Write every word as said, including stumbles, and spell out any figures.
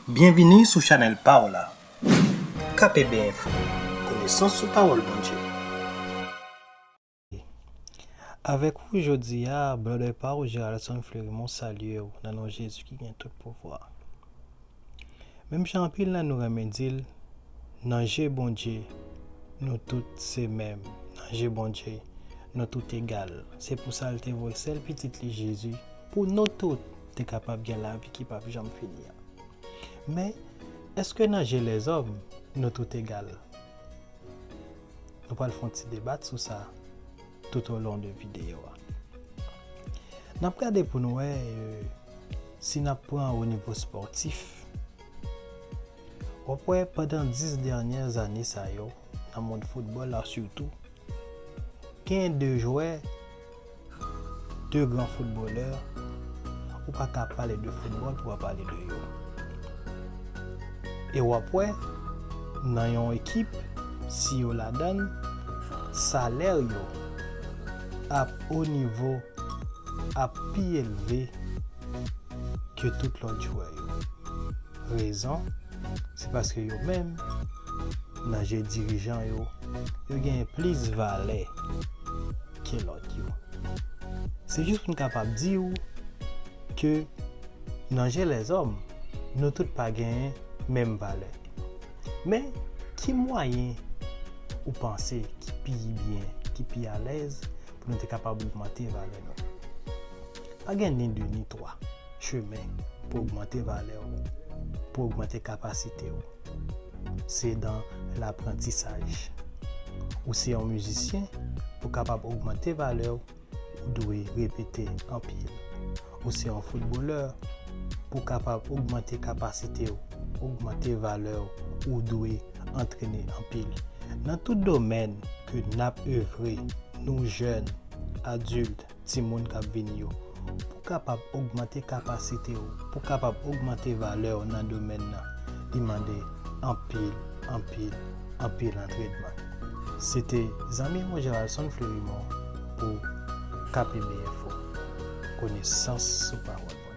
Byenvini sou chanèl pa w la. K P B Info, konesans sou pawòl Bondye. Avèk ou jodi a, brother pa w Geraldson Fleurimond salye w nan non Jezi ki gen tout pouvwa. Menm jan anpil nan nou renmen di l, nan je Bondye, nou tout se menm. Nan je Bondye, nou tout egal. Se pou sa l te voye sèl pitit li Jezi, pou nou tout te kapab gen lavi ki p ap janm fini an. Men, èske nan je lèzòm, nou tout egal? Nou pral fè yon ti debat sou sa tout au long de videyo a. N ap gade pou n wè, e, si n ap pran o nivo spòtif. W ap wè pandan dis dènyè ane sa yo, nan mond foutbòl la sitou, gen de jwè, de gran foutbolè, ou pa ka pale de foutbòl pou w pa pale de yo. E w ap wè, nan yon ekip, si yo ladan l, salè yo ap o nivo, ap pi elve ke tout lòt jwè yo. Rezon, se paske yo menm, nan je dirijan yo, yo genyen plis valè ke lòt yo. Se jis pou n kapab di w ke nan je lèzòm, nou tout pa genyen menm valè. Men, ki mwayen ou panse ki pi byen, ki pi alèz pou nou te kapab ogmante valè nou? Pa gen ni de ni twa chemen pou ogmante valè w, pou ogmante kapasite w. Se dan laprantisaj. Ou se yon mizisyen, pou kapab ogmante valè w, ou dwe repete anpil. Ou se yon foutbolè, pou kapab ogmante kapasite w, ogmante valè w, ou dwe antrene anpil. Nan tout domèn ke n ap evre, nou jèn, adilt, timoun k ap vini yo, pou kapab ogmante kapasite w, pou kapab ogmante valè w nan domèn nan, li mande anpil, anpil, anpil antrènman. Se te zanmi w Geraldson Fleurimond pou K P B Info. Konesans sou pawòl.